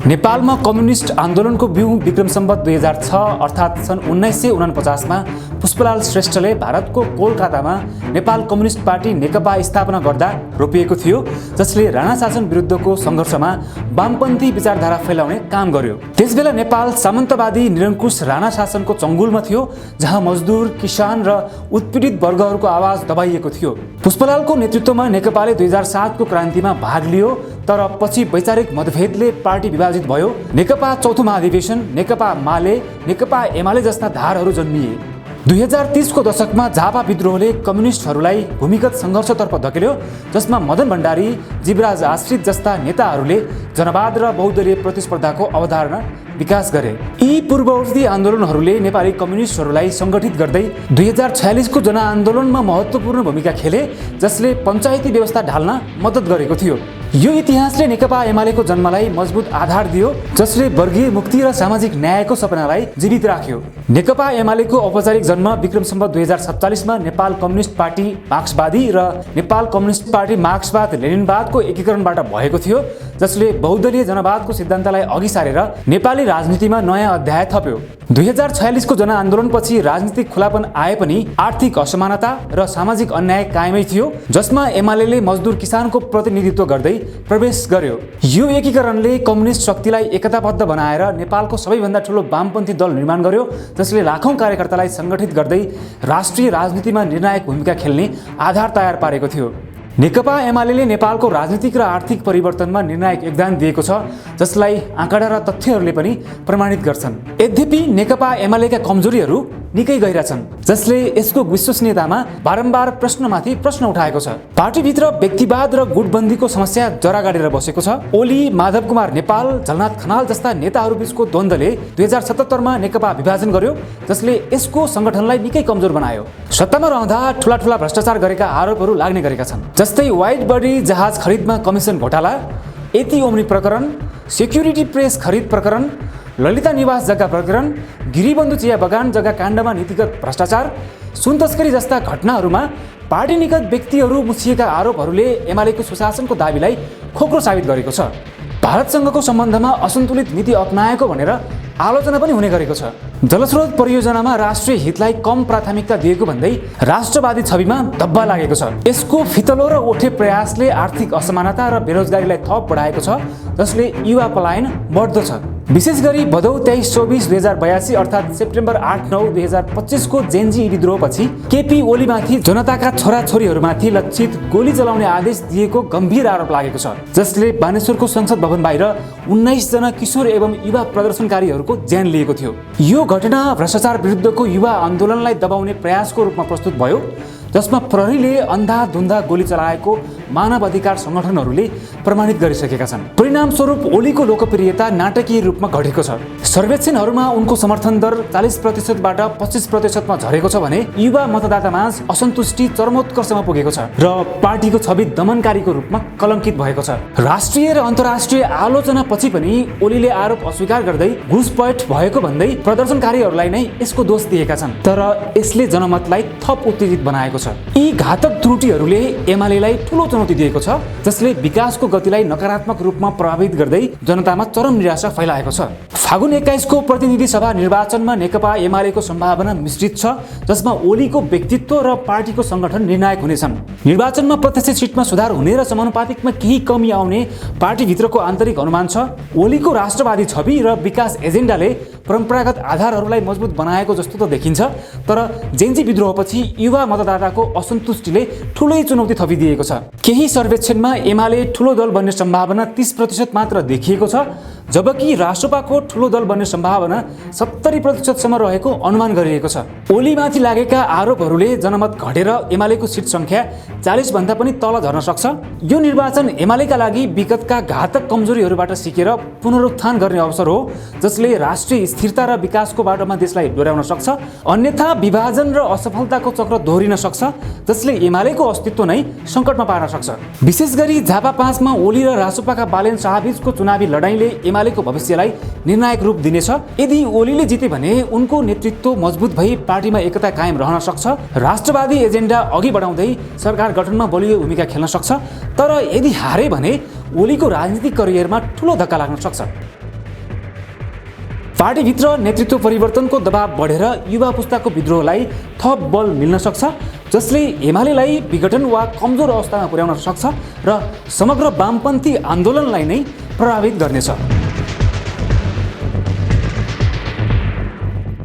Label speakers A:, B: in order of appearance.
A: नेपालमा कम्युनिस्ट आन्दोलनको बिउ विक्रम सम्वत 2006 अर्थात् सन् 1949 मा पुष्पलाल श्रेष्ठले भारतको कोलकातामा नेपाल कम्युनिस्ट पार्टी नेकपा स्थापना गर्दा रोपिएको थियो, जसले राणा शासन विरुद्धको सङ्घर्षमा वामपन्थी विचारधारा फैलाउने काम गर्यो। त्यसबेला नेपाल सामन्तवादी निरङ्कुश राणा शासनको चङ्गुलमा थियो, जहाँ मजदुर, किसान र उत्पीडित वर्गहरूको आवाज दबाइएको थियो। पुष्पलालको नेतृत्वमा नेकपाले 2007 को क्रान्तिमा भाग लियो, तर पछि वैचारिक मतभेदले पार्टी विभाजित भयो। नेकपा चौथो महाधिवेशन, नेकपा माले, नेकपा एमाले जस्ता धारहरू जन्मिए। 2030 को दशकमा झापा विद्रोहले कम्युनिस्टहरूलाई भूमिगत सङ्घर्षतर्फ धकेल्यो, जसमा मदन भण्डारी, जीवराज आश्रित जस्ता नेताहरूले जनवाद र बहुदलीय प्रतिस्पर्धाको अवधारणा विकास गरे। यी पूर्ववर्ती आन्दोलनहरूले नेपाली कम्युनिस्टहरूलाई सङ्गठित गर्दै 2046 को जनआन्दोलनमा महत्त्वपूर्ण भूमिका खेले, जसले पञ्चायती व्यवस्था ढाल्न मद्दत गरेको थियो। यो इतिहासले नेकपा एमालेको जन्मलाई मजबुत आधार दियो, जसले वर्गीय मुक्ति र सामाजिक न्यायको सपनालाई जीवित राख्यो। नेकपा एमालेको औपचारिक जन्म विक्रम सम्वत 2047 मा नेपाल कम्युनिस्ट पार्टी मार्क्सवादी र नेपाल कम्युनिस्ट पार्टी मार्क्सवाद लेनिनवादको एकीकरणबाट भएको थियो, जसले बहुदलीय जनवादको सिद्धान्तलाई अघि सारेर नेपाली राजनीतिमा नयाँ अध्याय थप्यो। 2046 को जनआन्दोलनपछि राजनीतिक खुलापन आए पनि आर्थिक असमानता र सामाजिक अन्याय कायमै थियो, जसमा एमालेले मजदुर किसानको प्रतिनिधित्व गर्दै प्रवेश गर्यो। यो एकीकरणले कम्युनिस्ट शक्तिलाई एकताबद्ध बनाएर नेपालको सबैभन्दा ठूलो वामपन्थी दल निर्माण गर्यो, जसले लाखौं कार्यकर्तालाई सङ्गठित गर्दै राष्ट्रिय राजनीतिमा निर्णायक भूमिका खेल्ने आधार तयार पारेको थियो। नेकपा एमालेले नेपालको राजनीतिक र आर्थिक परिवर्तनमा निर्णायक योगदान दिएको छ, जसलाई आँकडा र तथ्यहरूले पनि प्रमाणित गर्छन्। यद्यपि नेकपा एमालेका कमजोरीहरू निकै गहिरा छन्, जसले यसको विश्वसनीयतामा बारम्बार प्रश्नमाथि प्रश्न उठाएको छ। पार्टीभित्र व्यक्तिवाद र गुटबन्दीको समस्या जरा गाडेर बसेको छ। ओली, माधव कुमार नेपाल, झलनाथ खनाल जस्ता नेताहरूबीचको द्वन्द्वले 2077 मा नेकपा विभाजन गर्यो, जसले यसको सङ्गठनलाई निकै कमजोर बनायो। सत्तामा रहँदा ठूला भ्रष्टाचार गरेका आरोपहरू लाग्ने गरेका छन्, जस्तै वाइट बडी जहाज खरिदमा कमिसन घोटाला, एती ओम्नी प्रकरण, सेक्युरिटी प्रेस खरिद प्रकरण, ललिता निवास जग्गा प्रकरण, गिरिबन्धु चिया बगान जग्गा काण्डमा नीतिगत भ्रष्टाचार, सुन तस्करी जस्ता घटनाहरूमा पार्टी निकट व्यक्तिहरू मुछिएका आरोपहरूले एमालेको सुशासनको दाबीलाई खोक्रो साबित गरेको छ। भारतसँगको सम्बन्धमा असन्तुलित नीति अपनाएको भनेर आलोचना पनि हुने गरेको छ। जलस्रोत परियोजनामा राष्ट्रिय हितलाई कम प्राथमिकता दिएको भन्दै राष्ट्रवादी छविमा धब्बा लागेको छ। यसको फितलो र ओठे प्रयासले आर्थिक असमानता र बेरोजगारीलाई थप बढाएको छ, जसले युवा पलायन बढ्दो छ। विशेष गरी भदौ 23-24 2082 अर्थात् सेप्टेम्बर 8-9 2025 को जेनजी विद्रोहपछि केपी ओलीमाथि जनताका छोराछोरीहरूमाथि लक्षित गोली चलाउने आदेश दिएको गम्भीर आरोप लागेको छ, जसले बानेश्वरको संसद भवन बाहिर 19 जना किशोर एवं युवा प्रदर्शनकारीहरूको ज्यान लिएको थियो। यो घटना भ्रष्टाचार विरुद्धको युवा आन्दोलनलाई दबाउने प्रयासको रूपमा प्रस्तुत भयो, जसमा प्रहरीले अन्धाधुन्धा गोली चलाएको मानव अधिकार सङ्गठनहरूले प्रमाणित गरिसकेका छन्। परिणामस्वरूप ओलीको लोकप्रियता नाटकीय रूपमा घटेको छ। सर्वेक्षणहरूमा उनको समर्थन दर 40% बाट 25% मा झरेको छ भने युवा मतदातामाझ असन्तुष्टि चरमोत्कर्षमा पुगेको छ र पार्टीको छवि दमनकारीको रूपमा कलङ्कित भएको छ। राष्ट्रिय र अन्तर्राष्ट्रिय आलोचनापछि पनि ओलीले आरोप अस्वीकार गर्दै घुसपैठ भएको भन्दै प्रदर्शनकारीहरूलाई नै यसको दोष दिएका छन्, तर यसले जनमतलाई थप उत्तेजित बनाएको छ। यी घातक त्रुटिहरूले एमालेलाई ठूलो चुनौती दिएको छ, जसले विकासको गतिलाई नकारात्मक रूपमा प्रभावित गर्दै जनतामा चरम निराशा फैलाएको छ। फागुन 21 को प्रतिनिधि सभा निर्वाचनमा नेकपा एमालेको सम्भावना मिश्रित छ, जसमा ओलीको व्यक्तित्व र पार्टीको सङ्गठन निर्णायक हुनेछन्। निर्वाचनमा प्रत्यक्ष सिटमा सुधार हुने र समानुपातिकमा केही कमी आउने पार्टीभित्रको आन्तरिक अनुमान छ। ओलीको राष्ट्रवादी छवि र विकास एजेन्डाले परम्परागत आधारहरूलाई मजबुत बनाएको जस्तो त देखिन्छ, तर जेन्जी विद्रोहपछि युवा मतदाताको असन्तुष्टिले ठूलै चुनौती थपिदिएको छ। केही सर्वेक्षणमा एमाले ठूलो दल बन्ने सम्भावना 30% मात्र देखिएको छ, जबकि राष्ट्रपाको ठूलो दल बन्ने सम्भावना 70% सम्म रहेको अनुमान गरिएको छ। ओलीमाथि लागेका आरोपहरूले जनमत घटेर एमालेको सिट सङ्ख्या 40 भन्दा पनि तल झर्न सक्छ। यो निर्वाचन एमालेका लागि विगतका घातक कमजोरीहरूबाट सिकेर पुनरुत्थान गर्ने अवसर हो, जसले राष्ट्रिय स्थिरता र विकासको बाटोमा देशलाई डोर्याउन सक्छ। अन्यथा विभाजन र असफलताको चक्र दोहोरिन सक्छ, जसले एमालेको अस्तित्व नै सङ्कटमा पार्न सक्छ। विशेष गरी झापा 5 मा ओली र रासोपाका बालेन शाहबीचको चुनावी लडाईँले एमालेको भविष्यलाई निर्णायक रूप दिनेछ। यदि ओलीले जिते भने उनको नेतृत्व मजबुत भई पार्टीमा एकता कायम रहन सक्छ, राष्ट्रवादी एजेन्डा अघि बढाउँदै सरकार गठनमा बलियो भूमिका खेल्न सक्छ। तर यदि हारे भने ओलीको राजनीतिक करियरमा ठूलो धक्का लाग्न सक्छ। पार्टीभित्र नेतृत्व परिवर्तनको दबाव बढेर युवा पुस्ताको विद्रोहलाई थप बल मिल्न सक्छ, जसले एमालेलाई विघटन वा कमजोर अवस्थामा पुर्याउन सक्छ र समग्र वामपन्थी आन्दोलनलाई नै प्रभावित गर्नेछ।